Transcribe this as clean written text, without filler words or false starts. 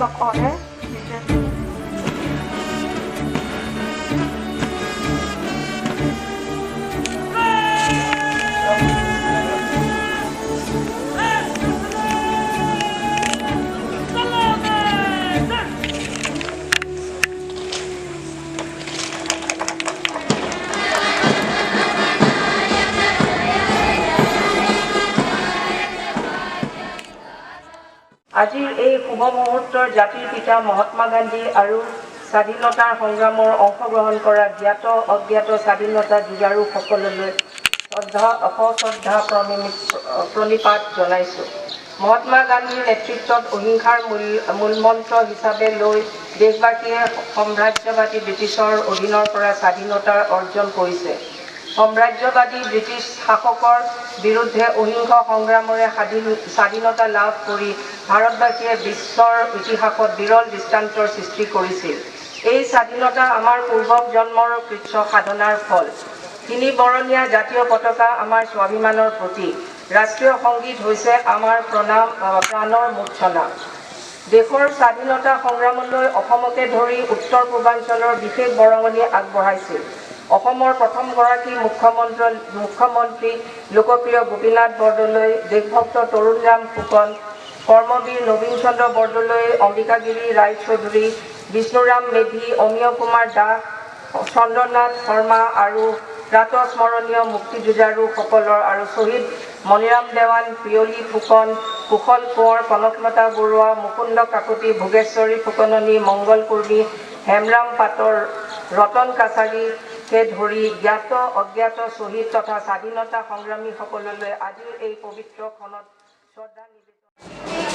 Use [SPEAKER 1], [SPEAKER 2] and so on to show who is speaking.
[SPEAKER 1] নকৰে নিজে।
[SPEAKER 2] আজিৰ এই শুভ মুহূৰ্তৰ জাতিৰ পিতা মহাত্মা গান্ধী আৰু স্বাধীনতাৰ সংগ্ৰামৰ অংশগ্ৰহণ কৰা জ্ঞাত অজ্ঞাত স্বাধীনতা যুঁজাৰুসকললৈ শ্ৰদ্ধা সশ্ৰদ্ধা প্ৰণিপাত জনাইছোঁ। মহাত্মা গান্ধীৰ নেতৃত্বত অহিংসাৰ মূলমন্ত্ৰ হিচাপে লৈ দেশবাসীয়ে সাম্ৰাজ্যবাদী ব্ৰিটিছৰ অধীনৰ পৰা স্বাধীনতাৰ অৰ্জন কৰিছে। সাম্ৰাজ্যবাদী ব্ৰিটিছ শাসকৰ বিৰুদ্ধে অহিংস সংগ্ৰামৰে স্বাধীনতা লাভ কৰি ভাৰতবাসীয়ে বিশ্বৰ ইতিহাসত বিৰল দৃষ্টান্তৰ সৃষ্টি কৰিছিল। এই স্বাধীনতা আমাৰ পূৰ্ব জন্মৰ কৃচ্ছ সাধনাৰ ফল। তিনি বৰণীয়া জাতীয় পতাকা আমাৰ স্বাভিমানৰ প্ৰতীক। ৰাষ্ট্ৰীয় সংগীত হৈছে আমাৰ প্ৰাণৰ মূৰ্ছনা। দেশৰ স্বাধীনতা সংগ্ৰামলৈ অসমকে ধৰি উত্তৰ পূৰ্বাঞ্চলৰ বিশেষ বৰঙণি আগবঢ়াইছিল। অসমৰ প্ৰথমগৰাকী মুখ্যমন্ত্ৰী লোকপ্ৰিয় গোপীনাথ বৰদলৈ, দেশভক্ত তৰুণৰাম ফুকন, কৰ্মবীৰ নবীন চন্দ্ৰ বৰদলৈ, অম্বিকাগিৰি ৰায়চৌধুৰী, বিষ্ণুৰাম মেধি, অমিয় কুমাৰ দাস, চন্দ্ৰনাথ শৰ্মা আৰু প্ৰাতঃস্মৰণীয় মুক্তিযুঁজাৰুসকলৰ আৰু শ্বহীদ মণিৰাম দেৱান, পিয়লি ফুকন, কুশল কোঁৱৰ, কনকলতা বৰুৱা, মুকুন্দ কাকতি, ভোগেশ্বৰী ফুকননী, মংগল কুৰ্মী, হেমৰাম পাটৰ, ৰতন কাছাৰীকে ধৰি জ্ঞাত অজ্ঞাত শ্বহীদ তথা স্বাধীনতা সংগ্ৰামীসকললৈ আজিৰ এই পবিত্ৰ ক্ষণত শ্ৰদ্ধা নিবেদন।